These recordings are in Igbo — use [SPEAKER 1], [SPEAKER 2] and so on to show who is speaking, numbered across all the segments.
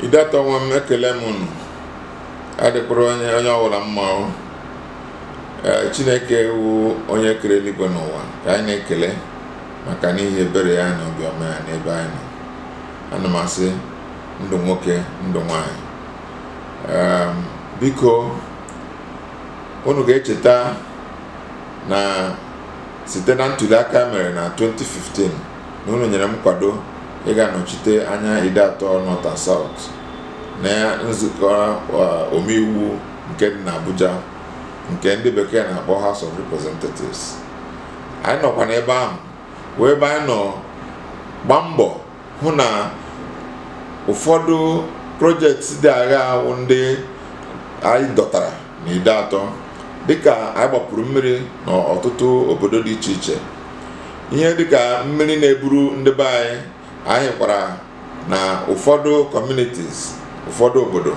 [SPEAKER 1] Ideatọ nwe m, ekele m unu. Adịkwara onye ọbụla mma o. Chineke wụ onye kere eluigwe n'ụwa ka anyị na-ekele maka n'ihi ebere ya na obiọma ya n'ebe anyị nọ. Ana m asị ndụ nwoke, ndụ nwanyị. Biko unu ga-echeta na site na ntuli aka mere na 2015 na unu nyere m nkwado ịga nọchite anya Ideatọ North and South na nzukọ omeiwu nke dị n'Abuja, nke ndị bekee na-akpọ House of Representatives. Anyị nọkwa n'ebe ahụ wee ebe anyị nọ gbaa mbọ hụ na ụfọdụ project dị agha awụ ndị anyị dọtara na Ideatọ, dịka anyị gbapụrụ mmiri n'ọtụtụ obodo dị iche iche, ihe dịka mmiri na-eburu ndị be anyị. Anyị kwara na ụfọdụ communities, ụfọdụ obodo,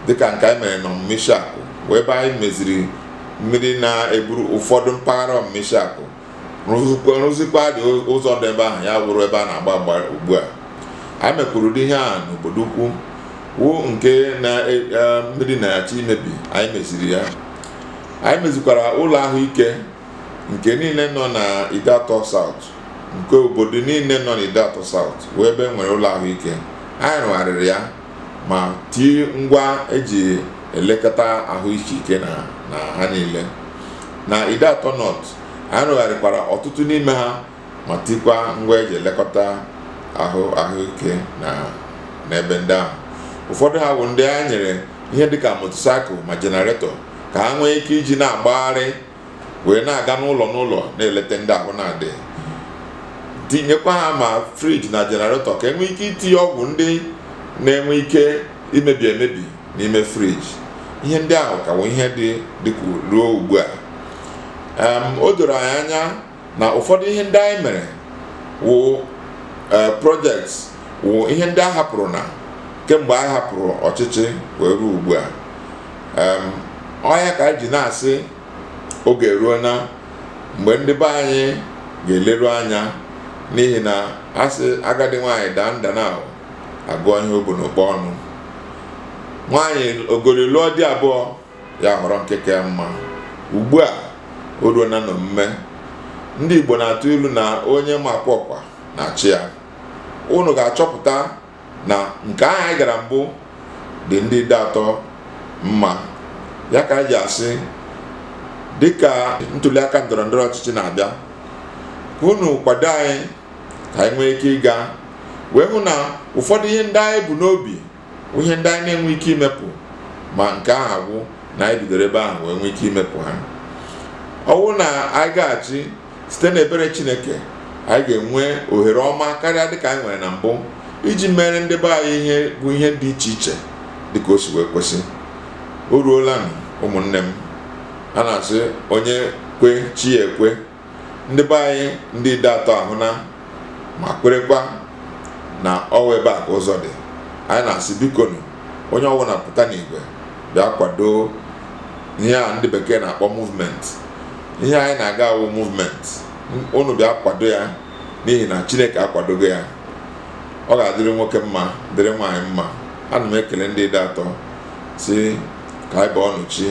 [SPEAKER 1] dịka nke anyị mere na Ọmụmụ wee ebe anyị meziri mmiri na-eburu ụfọdụ mpaghara Ọmụmụ, rụzikwa dị ụzọ dị ebe ahụ, ya wụrụ ebe a na-agba agba ugbu a. Anyị mekwuru ụdị ihe a n'obodo ukwu wụ nke na mmiri na-achọ imebi, anyị meziri ya. Anyị mezikwara ụlọ ahụike nke niile nọ na Ideatọ South, nke obodo niile nọ n'Ideatọ South wee ebe e nwere ụlọ ahụike. Anyị rụgharịrị ya ma tie ngwa eji elekọta ahụike ike na ha niile. Na Ideatọ North, anyị rụgharịkwara ọtụtụ n'ime ha ma tikwa ngwa eji elekọta ahụike na n'ebe ndị ahụ. Ụfọdụ ha bụ ndị a nyere ihe dịka motorcycle ma generator ka ha nwee ike iji na-agbagharị wee na-aga n'ụlọ n'ụlọ na-eleta ndị ahụ na-adị, tinyekwa ha ma fridge na generator ka enwee ike itinye ọgwụ ndị na-enwe ike imebi emebi n'ime fridge. Ihe ndị ahụ ka bụ ihe dị dịka ruo ugbu a. O doro anyị anya na ụfọdụ ihe ndị anyị mere wụ project, wụ ihe ndị a hapụrụ na kemgbe anyị hapụrụ ọchịchị wee ruo ugbu a. Ọnya ka anyị ji na-asị oge eruo na mgbe ndị be anyị ga-eleru anya, n'ihi na asị agadi nwaanyị daa nda na agụọ ihe o bu n'ụkpọ ọnụ. Nwaanyị ogori lụọ di abụọ, ya họrọ nke ka ya mma. Ugbu a o ruo na n'omume. Ndị Igbo na-atụ ilu na onye ma akwa ọkwa na-achị ya. Unu ga-achọpụta na nke ahụ anyị gara mbụ dị ndị Ideatọ mma. Ya ka anyị ji asị, dịka ntụliaka ndọrọ ndọrọ ọchịchị na-abịa, ka unu kwado anyị ka anyị nwee ike ịga wee hụ na ụfọdụ ihe ndị anyị bụ n'obi, ihe ndị anyị na-enwe ike imepụ, ma nke ahụ agwụ na anyị bidoro ebe ahụ wee nwee ike imepụ ha. Ọ bụrụ na anyị gaghachi, site n'ebere Chineke, anyị ga-enwe ohere ọma karịa dịka anyị nwere na mbụ iji mere ndị be anyị ihe bụ ihe dị iche iche dịka o si wee kwesị. O ruola nụ, ụmụnne m. A na-asị onye kwe, chi ya ekwe. Ndị be anyị, ndị Ideatọ ahụ na ma kwerekwa na ọwa ebe a ka ụzọ dị. Anyị na-asị, bikonu, onye ọbụla pụta n'igwe bịa kwado ihe a ndị bekee na-akpọ movement. Ihe anyị na-aga awụ movement. Unu bịa kwado ya, n'ihi na Chineke akwadogo ya. Ọ ga-adịrị nwoke mma, dịrị nwaanyị mma. Ana m ekele ndị Ideatọ, si ka anyị bọọ ọnụ chi.